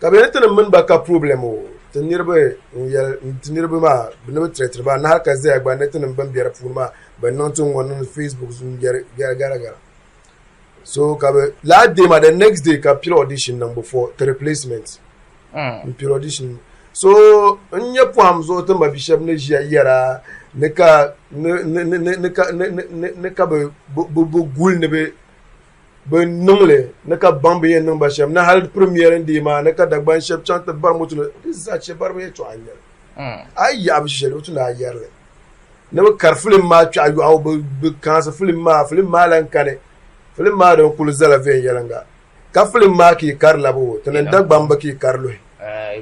ka bɛ yɛli ti ni mini ba ka problem o ti niriba n yɛli ti niriba maa ni bɛ threaten ba ni hali ka zaya gba ni tinim bin be di puuni maa bɛ niŋ ti ŋɔ niŋ Facebook yɛri gara gara so ka bɛ last day maa the next day ka pili audition niŋbu for the replacement n pili audition. So n nyɛ pɔhim zuɣu ti ma bi shɛba ni ʒiya yɛra ni ka ni ni ni ni ni ka ni ni ni ni ka bi bi bi guli ni bi bi niŋli ni ka baŋ bi yɛn niŋ ba shɛm ni hali premiering day maa ni ka Dagban shɛba chaŋ ti bari moto ni di zaa chɛ baribu yɛltɔɣa n nyɛli a yi yaɣi bi shɛli o ti naan yɛri li ni bi kari filim maa kpɛɣu yɔɣu bi bi kaansi filim maa filim maa lan kani filim maa din kuli zala viɛnyɛliŋga Ka filim maa ka yi kari labi o, ti niŋ Dagbamba ka yi kari luhi.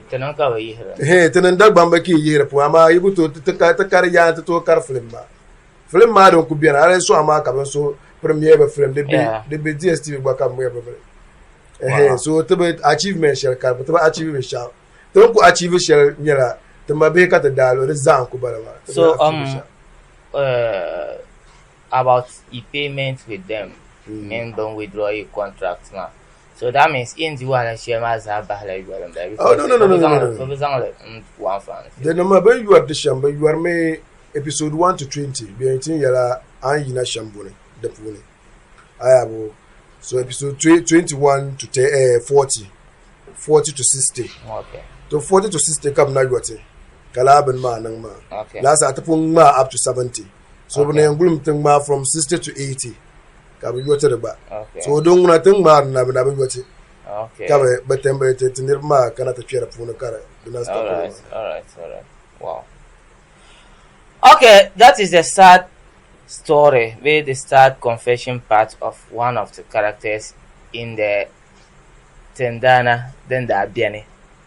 Ti niŋ ka bi yihiri. Hee, ti niŋ Dagbamba ka yi yihiri puhi, amaa yi ku tooi ti kari yaani ti tooi kari filim maa. Filim maa din ku beni, hali sɔɣa maa ka bɛ so premiere bi filim, di be DSTV gba ka bɛ ŋmɛri bi bini. Hee, so ti bi achievement shɛli kari, ti bi achieve binshɛɣu. Ti ni ku achieve shɛli nyɛla ti mabihi ka ti daa luhi, di zaa n-ku bala maa. So, about e payment with them mini bin withdraw yi contract maa so that means in di wahala shɛli maa zaa bahila yoli n bala Oh, no, no, no, no, no, no. so bi zaŋli n ku anfaani Di nima bin yɔri di shɛm bi yɔrimi episode 1 to 20 bɛ yɛn ti yɛla a ni yina shɛm buni di puuni ayabo so episode 21 to 40 40 to 60 okay to 40 to 60 ka bi na yɔti ka laa bini maa niŋ maa okay laa saha ti pun ŋmaa up to 70 so bi na yɛn gulimi ti ŋmaa from 60 to 80 ka bi yɔti di gba okay so din ŋuna ti ŋmaari na bi na bi yɔti okay ka bi bi tembe ti niriba maa kana ti kpɛ di puuni ka di na all right all right all right wow okay that is the sad story with the sad confession part of one of the characters in the Tindana din daa beni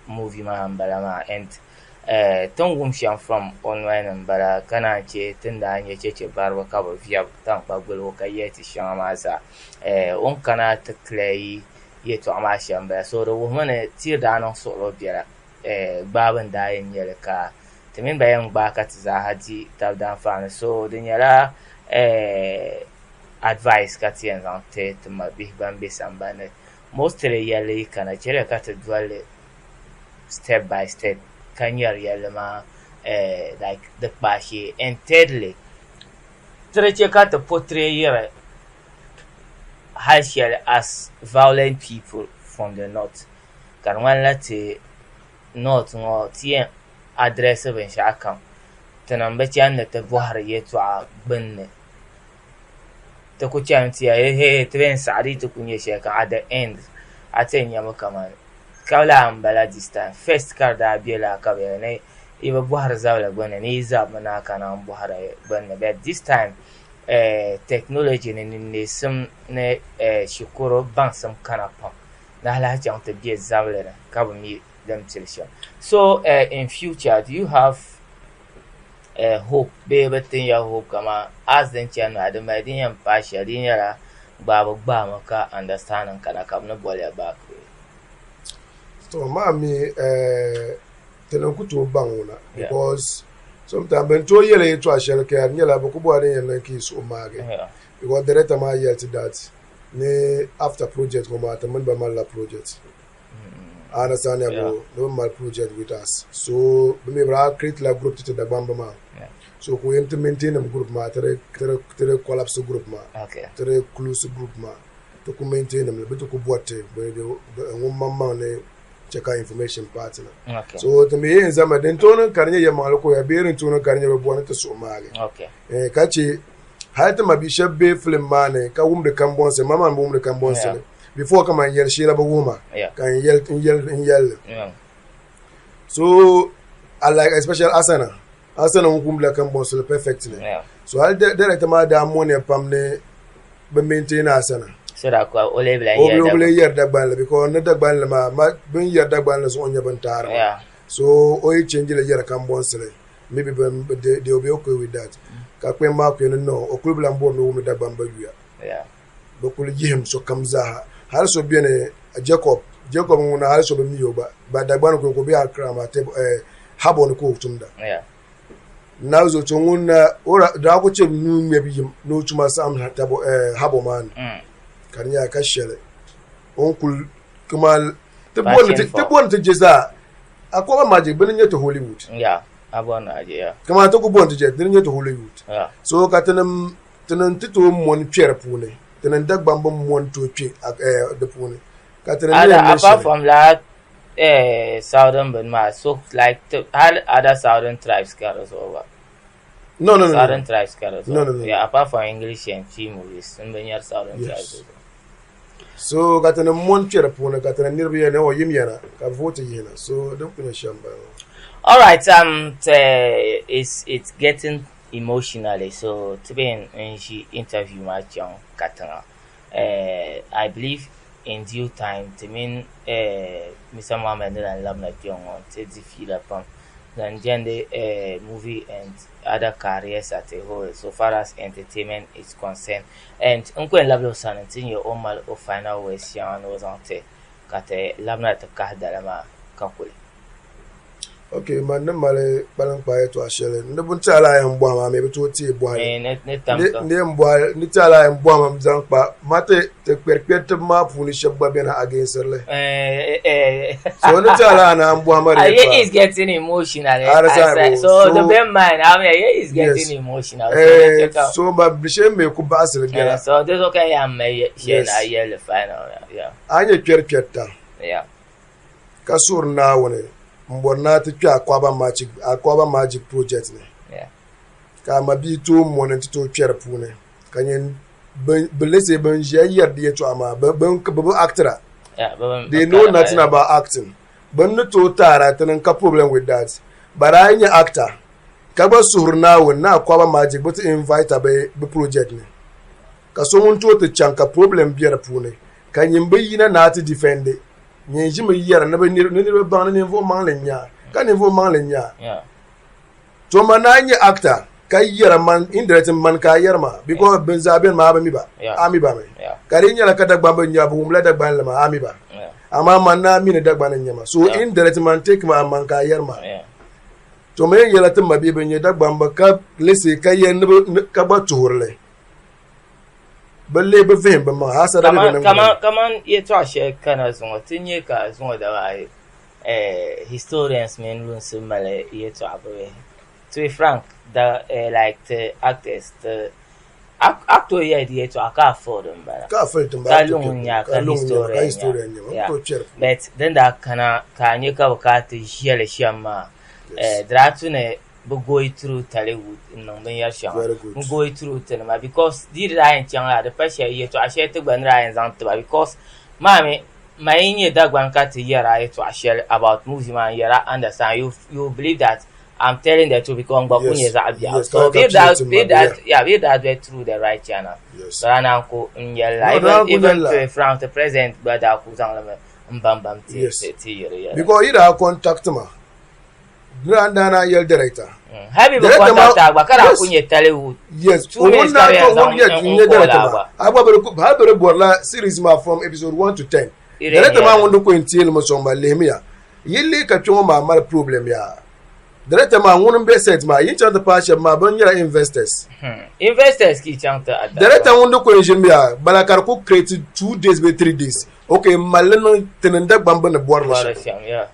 movie maa m-bala maa and ti ni wum shɛm from o noli ni m-bala ka naan che ti ni daa nya cheche bariba ka bɛ viɛbi taŋkpa gulibu ka yɛli ti shɛŋa maa zaa o ni kana ti clear yi yɛltɔɣa maa shɛm m-bala so di wuhimi ni tiri daa niŋ suɣilo biɛla gbaabu n-daa yɛn nyɛ li ka ti mini ba yɛn gbaai ka ti zaaha di taba daanfaani so di nyɛla advice ka ti yɛn zaŋ ti ti mabihi ban be sambani ni. Mostly yɛlli yi kana chɛliya ka ti doli li step by step ka nyari yɛlli maa like di kpaai shee. And thirdly, ti di chɛ ka ti portray yiri hali shɛli as violent people from the north ka di ŋmanila ti north ŋɔ ti yɛn address binshɛɣu kam tinim bi chani ni ti bɔhiri yɛltɔɣa gbunni. Ti ku chani ti yɛli hee ti yɛn saɣi di yi ti ku nyɛ shɛli kam at the end a ti yɛn nyami kaman ka laa m-bala this time first ka di daa be laa ka bɛ yɛli ni yi bi bɔhiri zabili gbunni ni yi zabimi naai ka naan bɔhiri gbunni but this time technology ni ninneesim ni shikuru baŋsim kana pam ni a lahi chaŋ ti be zabili ni ka bi mi din pili shɛm so in future do you have hope bee bi tin ya hope kaman as din chani maa di mali din yɛn paai shɛli di nyɛla gbaabu gbaami ka understanding kana ka bɛ ni boli ya back bee? To maa mi ti ni ku tooi baŋ ŋuna because sometimes bɛ ni tooi yɛli yɛltɔɣa shɛli ka di nyɛla bɛ ku bɔri din yɛn niŋ ka yi suhu maagi because director maa yɛli ti that ni after project ŋɔ maa ti mini ba malila project. I understand yeah. Bo ni bɛ mali project with us so bɛ mi bɛ daa create la group ti ti Dagbamba maa Yeah. so ka o yɛn ti maintain nim group maa ti di ti di ti di collapse group maa Okay. ti di close group maa ti ku maintain nim li bɛ ti ku bɔri ti bɛ bɛ ŋun maŋmaŋ ni chɛ ka information paai ti na Okay. so ti mi yɛn zami din tooi niŋ ka di nyɛ yɛlimaŋli ka o ya bee din tooi niŋ ka di nyɛ bɛ bɔri ni ti suhu maagi Okay. Eh, ka chɛ hali ti mabihi shɛba be film maa ni ka wumdi kambɔnsi ma maa mi wumdi kambɔnsi Yeah. ni before ka man yɛli sheela bi wuhi ma ka n yɛli n yɛli n yɛli so I like especially Asana Asana ŋun kumdila kambɔnsili perfectly so hali director maa daa moniya pam ni bi maintain Asana so that ka o lee bi lahi yɛri o bi lee yɛri Dagbanli because ni Dagbanli maa ma bin yɛri Dagbanli zuɣu n-nyɛ bin taari maa so o yi change li yɛri kambɔnsili maybe they, they will be okay with that ka kpɛm maa kuli ni no o kuli bi lahi bɔri ni o wumdi Dagbamba yuya bɛ kuli yihim sokam zaaha. Hali so beni, Jacob, Jacob ŋuna hali so bi mi o gba, ba Dagbani ka o be Accra maa, tɛbu, eh, Habɔ ni ka o tumda. Yeah. Nabi zo to ŋun na, o daa ku chɛ nuu ŋmɛbu yim ni o tuma saɣim tabo, eh, Habɔ maa ni. Ka di nyɛla ka shɛli o ni kuli kaman ti bɔri ni ti, ti bɔri ni ti je zaa, Akɔba Magic, bɛ ni nyɛ ti Hollywood. Yeah, a bɔri ni a je, yeah. Kaman ti ku bɔri ni ti je, di ni nyɛ ti Hollywood. Yeah. So ka tinim Ti niŋ ti tooi moni kpe di puuni. Ti niŋ Dagbamba moni tooi kpe di puuni. Ka ti niŋ Ada, ni apart shɛli. from laa eh, southern bini maa so like hali other southern tribes ka di zuɣu gba. No, no, no. Southern tribes ka di zuɣu. No, no, no. Yeah, apart from English and Twi movies, n bi nyari southern yes. tribes. So ka ti ni mɔni kpɛ di puuni ka ti ni niriba yɛli ni o yim yana ka vote yihina so din kuli nyɛ shɛm bala maa. All right, um, it's, it's getting emotionally so ti bɛ n ʒi interview maa chaŋ katiŋa. Uh, I believe in due time ti mini uh, Mr. Mohammed ni lan labina kpɛŋ ŋɔ ti di fiila pam zaŋ jɛndi uh, movie and other careers at a whole so far as entertainment is concerned. And n ku yɛn labila o sani nti nya o ni mali o final words shɛŋa ni o zaŋ ti ka ti labina ti kahi dala maa ka kuli. Ok, man ni mali kpaliŋkpaa yɛtɔɣa shɛli n di bun ti a la yɛn bɔhi ma, a mi bi tooi teei bɔhili. Eh, ni, ni tam ka. Ni yɛn bɔhi, ni ti a la yɛn bɔhi ma zaŋ kpa ma ti ti kpɛrikpɛritiba maa puuni shɛba gba bɛni against li. Eh, eh. So ni ti a la naan bɔhi ma di yɛtɔɣa. is getting emotional. Eh? I said, so, so the bear mind, I mean, he is getting yes. emotional. So, eh, so ma shee mi ku baɣasili biɛla. So this okay, I'm shee na yɛli final. Yeah. A nyɛ kpɛrikpɛrita. Yeah. Ka suhiri Naawuni m-bɔri ni a ti kpe Akwaaba Magic, Akwaaba Magic project ni. Yeah. Ka a mabia tooi mɔni nti tooi kpe di puuni. Ka nyɛ bɛ let's say bɛn ʒiya yɛri di yɛtɔɣa maa, bɛ bi actira. They know nothing about acting. Bɛ ni tooi taara ti ni ka problem with that. But a yi nyɛ actor ka gba suhiri Naawuni ni Akwaaba Magic bɛ ti invite a bɛ project ni ka so ŋun tooi ti chaŋ ka problem be di puuni ka nyin bi yina ni a ti defend nyin ʒimi yɛri ni niriba baŋ ni ninvuɣ maŋli n-nyɛ a ka ninvuɣ maŋli n-nyɛ a. To ma naa nyɛ actor ka yɛra man indirect man ka a yɛri maa because bin zaa bɛni maa a bi mi ba a mi ba mi ka di nyɛla ka Dagbaŋ bi nya bi wumla Dagbanli maa a mi ba amaa man naa mi ni Dagbaŋ n nyɛma so indirect man take maa man ka a yɛri maa to ma yɛn yɛla ti ma bihi bin nyɛ Dagbamba ka lese ka yɛn ni ka gba tuhurili bi lee bi vihim bi maŋa hasada bɛ bi niŋ kaman yɛtɔɣa shɛli kana zuŋɔ ti nyɛ ka zuŋɔ daba ayi eh, historians mini lunsi mali yɛltɔɣa bibihi. To be frank, the eh, like the actors, the actor yɛ di yɛltɔɣa ka afford n bala. Ka afford n bala. Ka luŋ nya ka historian nya. Yeah. But din daa kana ka a nyɛ ka bɛ ka ti ʒiɛli shɛm maa. Eh, di daa tu ni bɛ going through Tollywood n niŋ binyɛri shɛŋa. N going through tinima because di daa yɛn chaŋ la di pa shɛli yɛltɔɣa shɛli ti gba ni daa yɛn zaŋ tiba because maa mi Ma yi nyɛ Dagbaŋ ka ti yɛri a yɛtɔɣa shɛli about movie maa n yɛri a understand you you believe that I'm telling the truth because n gba ku nyɛ zaɣ biɛɣu so bɛ daa bɛ daa yeah bɛ daa doli through the right channel so a naan ku n yɛli la even even to frank the president gba daa ku zaŋ li mi n bam bam ti ti yiri yɛla because yi daa contact ma Dina daa naan yɛli director. Mm. Hali bi contact a gba ka daa ku nyɛ Tollywood. Yes. O ŋun na to ŋun yɛ nyɛ director maa. A gba bɛ hali bɛ bɔrila series maa from episode 1 to 10. Director maa ŋun di ko yɛn teeli mi sɔŋ ma lihimiya. Yi lihi ka kpɛŋɔ maa mali problem yaa. Director maa ŋun m-be set maa yi ni chaŋ ti paai shɛba maa bɛ nyɛla investors. Hmm. Investors ki chaŋ ti attack. Director ŋun di ko yɛn ʒini yaa bala ka di ku create 2 days bee 3 days. Okay m mali li niŋ ti ni Dagbamba ni bɔri li shɛm.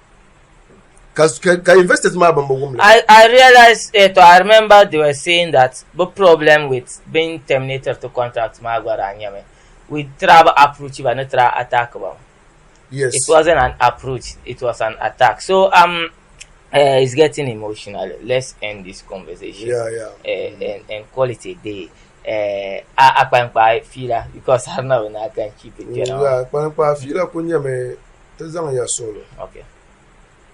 Ka, ka, ka investors maa ban bi wum li. I, I realize it, I remember they were saying that the problem with being terminated to contract maa gba daa nyɛmi we try bi approach ba ni try attack ba. Yes. It wasn't an approach, it was an attack. So um it's getting emotional. Let's end this conversation. Yeah, yeah. And call it a day. A akpankpa fiila because I don't know I can keep it. You know? Yeah, akpankpa fiila ku nyɛmi ti zaŋ ya suɣili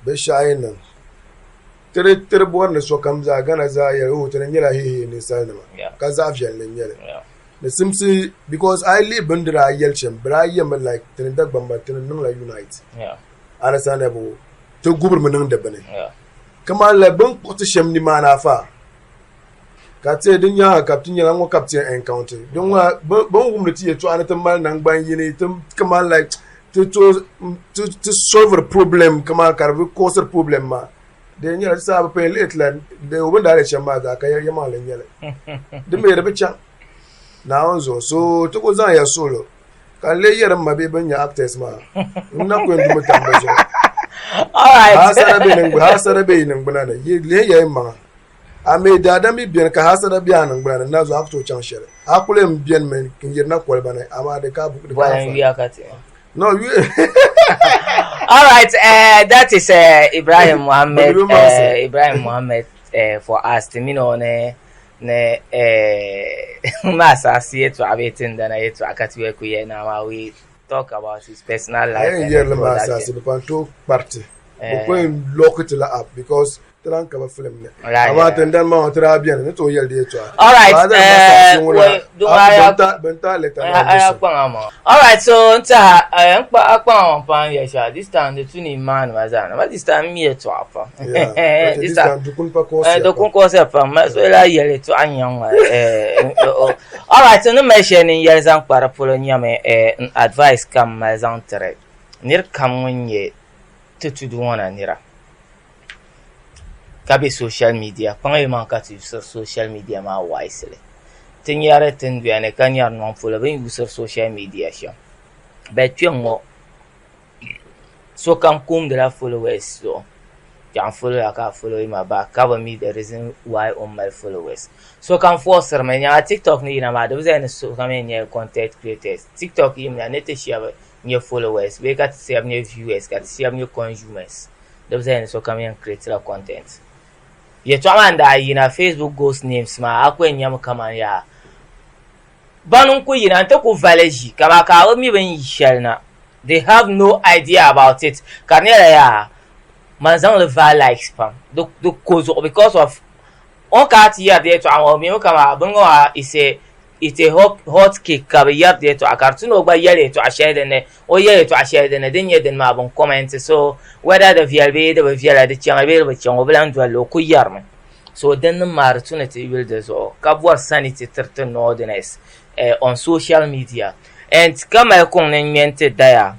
bɛ shɛhi niŋ ti di ti di bɔri ni sokam zaa Ghana zaa yɛli oh ti ni nyɛla heihei ninsalinima ka zaɣ viɛlli n nyɛli ni simsi because a yi lihi bɛ ni di daa yɛli shɛm bɛ daa yɛmi like ti ni Dagbamba ti ni niŋla unite understandable ti gubirimi niŋdi bini kamani like bɛ ni kpuɣi ti shɛm nimaani afa Ka ti di nyaaŋa ka ti nyɛla ŋɔ ka ti yɛn encounter din ŋuna bɛ ni wumdi ti yɛltɔɣa ni ti mali nangban yini ti kaman like ti tooi ti solve problem kaman ka di bi cause problem maa di nyɛla di saha bi pun yɛn lihi ti la o bɛ ni daa lihi shɛm maa zaa ka yɛlimaŋli n-nyɛli di mi di bi chaŋ Naawuni zuɣu so ti ku zaŋ ya suɣilo ka n lee yɛri m ma bihi bɛn nyɛ actors maa n na ku yɛn dumi tam bɛ zuɣu hasara be yi niŋgbuna ni lihi ya yi maŋa A mi daadam yi beni ka hasada be a niŋgbuna ni, na zuɣu a ku tooi chaŋ shɛli. A kul yɛn benimi n-yirina koliba ni, amaa di ka Bɔli n yuya ka ti. No, yuya. All right, that is Ibrahim Muhammad, Ibrahim Muhammad for us. Ti mini o ni ni Maasaasi yɛltɔɣa bee Tindana yɛltɔɣa ka ti yɛli ku yɛli naa maa we talk about his personal life and the production. Bɛ pan tooi kpariti bɛ ku yɛn lock ti la up because ti lahi ka bi film ni amaa tindana maa ŋɔ ti daa beni ni tooi yɛli di yɛltɔɣa. All right, Bin tahi leta maa All right, so n tiɛha n kpa a kpaŋ a pam yɛli shɛli this time di tu ni maani ma zaa ma this time n mi yɛltɔɣa pam. This time dukun pa kɔɔsiya pam. Dukun kɔɔsiya pam ma so lahi yɛli yɛltɔɣa nyaŋ ma. All right, ni mali shɛli ni n yɛli zaŋ kpa di polo nyɛmi n advice ka m mali zaŋ tiri niri kam ŋun nyɛ ti tudu ŋɔ na nira ka be social media kpaŋ yi maŋ ka ti yuusiri social media maa wisely. Ti nyari tinduya ni ka nyari nɔŋ polo bɛ ni yuusiri social media shɛm. But kpɛŋ ŋɔ sokam kumdila followers zuɣu. Kpɛɣu n-follow ya ka a follow ma back ka bi mi the reason why o ni mali followers. Sokam forcirimi nyaŋa TikTok ni yina maa di bi zali ni sokam yɛn nyɛla content creators. TikTok yimina ni ti shɛba nyɛ followers bee ka ti shɛba nyɛ viewers ka ti shɛba nyɛ consumers. Di bi zali ni sokam yɛn creatila content. Yɛltɔɣa maa n-daa yina Facebook ghost names maa a ku yɛn nyami kaman yaa bani n-ku yina nti ku vali ʒi kaman ka a bi mi bɛ ni yi shɛli na. They have no idea about it ka di nyɛla yaa man zaŋ li vaai likes pam di ko zuɣu because of o ni kana ti yɛri di yɛltɔɣa ŋɔ o mimi kaman bini ŋɔ maa is a it's a hot cake ka bɛ yɛri di yɛltɔɣa ka di tu ni o gba yɛli yɛltɔɣa shɛli din ni o yɛli yɛltɔɣa shɛli din ni din nyɛ dini maa bɛ ni comment so whether di viɛli bee di bi viɛla di chaŋ bee di bi chaŋ o bi lahi doli li o ku yɛrimi so din nim maa di tu ni ti yuli di zuɣu ka bɔri sanity tiri ti northerners on social media and ka mali kuŋ ni ŋmɛ n-ti daya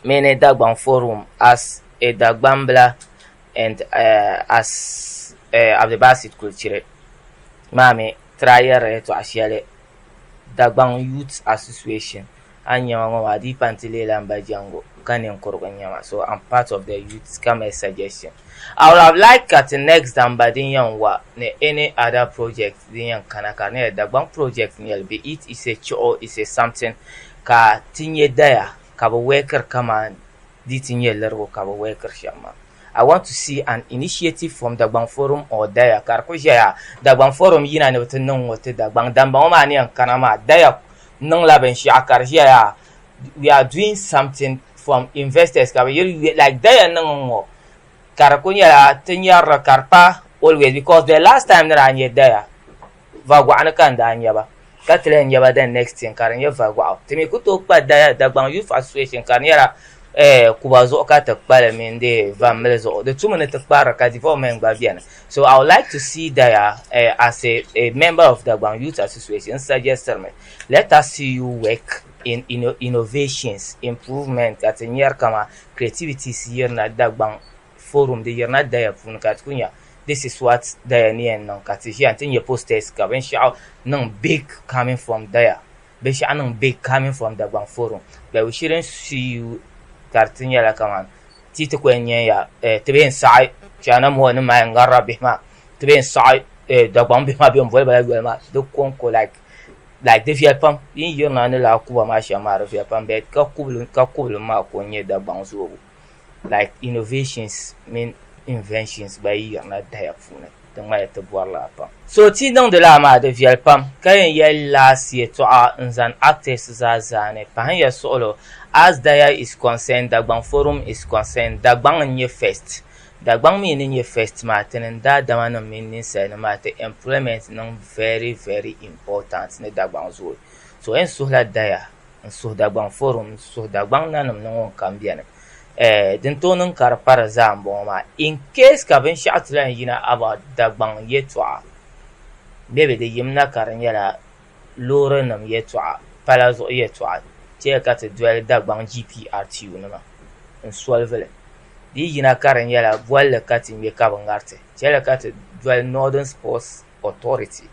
mini Dagbaŋ forum as a Dagbambila and as Abdulbasit Kulichiri maa mi try yɛrila yɛltɔɣa shɛli Dagbaŋ Youth Association a ni nyɛ ma ŋɔ maa di yi pa nti leela m ba Jango ka ninkurugu n-nyɛ ma so I'm part of the youth ka mali suggestion. I would have liked ka ti next damba din yɛn wa ni any other project din yɛn kana ka di nyɛla Dagbaŋ project n-nyɛli be it is a chuɣu is a something ka ti nyɛ daya ka bɛ workiri kaman di ti nyɛ lirigu ka bɛ workiri shɛm maa. I want to see an initiative from Dagbaŋ Forum or Daya ka di ku ʒɛya Dagbaŋ Forum yina ni bɛ ti niŋ ŋɔ ti Dagbaŋ damba ŋɔ maa ni yɛn kana maa Daya niŋla binshɛɣu ka di ʒɛya we are doing something from investors ka bɛ yiri like Daya niŋ ŋɔ ka di ku nyɛla ti nyarili ka di pa always because the last time ni daa nyɛ Daya Vagɔɣu ni ka n daa nya ba ka ti lahi nya ba the next thing ka di nyɛ Vagɔɣu. Ti mi ku tooi kpa Daya Dagbaŋ Youth Association ka di nyɛla Kuba zuɣu ka ti kpa li mini di Vambili zuɣu. Di tumi ni ti kparili ka development gba beni. So I would like to see Daya as a, a member of Dagbaŋ Youth Association n suggestiri mi let us see you work in innovations, improvement ka ti nyari kaman creativities yirina Dagbaŋ forum di yirina Daya puuni ka ti ku nya this is what Daya ni yɛn niŋ ka ti ʒiya nti nya posters ka binshɛɣu niŋ big coming from Daya binshɛɣu niŋ big coming from Dagbaŋ forum but we shouldn't see you ka di ti nyɛla kaman ti ti ku yɛn nya ya ti bee n-saɣi China ŋɔ ni maa yɛn ŋarila bihi maa ti bee n-saɣi Dagbaŋ bihi maa bɛ ni boli ba la yoli maa di kɔŋko like like di viɛli pam yi ni yirina ni lala kuba maa shɛm maa di viɛli pam but ka kubili ka kubili maa ko n-nyɛ Dagbaŋ zoobu. Like innovations mini inventions gba yi yirina daya puuni di ŋmanila ti bɔri lala pam. So ti niŋdi lala maa di viɛli pam ka yɛn yɛli last yɛltɔɣa n zani actors zaa zaani pahinya suɣulo as daya is concerned Dagbaŋ forum is concerned Dagbaŋ n nyɛ first Dagbaŋ mi ni nyɛ first maa tini n daadama nim mini ninsalinima maa ti employment niŋ very very important ni Dagbaŋ zooi so yɛn suhila daya n suhi Dagbaŋ forum n suhi Dagbaŋ nanim ni ŋun kam beni eh, din tooi niŋ ka di pa di zaa m-bɔŋɔ maa in case ka binshɛɣu ti lahi yina about Dagbaŋ yɛltɔɣa maybe di yimina ka di nyɛla loorinima yɛltɔɣa pala zuɣu yɛltɔɣa chɛli ka ti doli Dagbaŋ GPRTU nima n solve li di yi yina ka di nyɛla bolli ka ti ŋme ka bɛ ŋariti chɛli ka ti doli Northern Sports Authority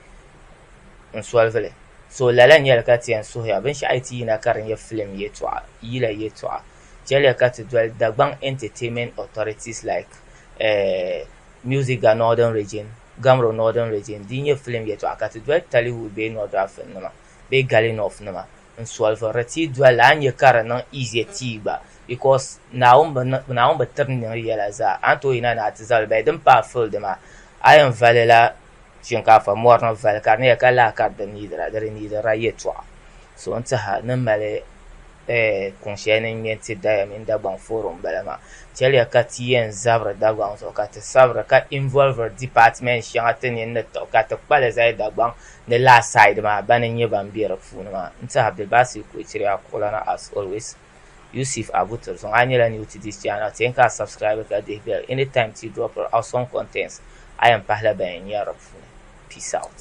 n solve li So lala n-nyɛli ka ti yɛn suhiya binshɛɣu yi ti yina ka di nyɛ filim yɛltɔɣa, yila yɛltɔɣa. Chɛliya ka ti doli Dagbaŋ Entertainment Authorities like Musiga Northern Region, Gamro Northern Region di yi nyɛ filim yɛltɔɣa ka ti doli Tollywood bee Nordrafin nima bee Galinoff nima n solviri li. Ti yi doli li a ni nya ka di niŋ easier ti gba. Because Naawuni bi niŋ Naawuni bi tiri nir yɛla zaa. A ni tooi yina ni a ti zabili bee din paai field maa a yɛn vali la shinkaafa mɔri ni vali ka di nyɛla ka lahi ka di needira di di needirila yɛltɔɣa. So n tiɛha ni mali eh, kuŋ shɛli ni ŋmɛ nti daya mini Dagbaŋ forum bala maa. Chɛliya ka ti yɛn zabiri Dagbaŋ zuɣu ka ti sabiri ka involviri department shɛŋa ti nini ni tiɣi ka ti kpa li zali Dagbaŋ ni laa side maa bani n-nyɛ ban be di puuni maa. N tiɛha Abdulbasir Koichiriya kuɣulana as always. Yusuf Abu Tirzɔŋ a nyɛla new to this channel ti yɛn ka a subscribe ka dihi bell anytime ti dropiri awesome contents a yɛn pahila ban yɛn nyari di puuni. Peace out.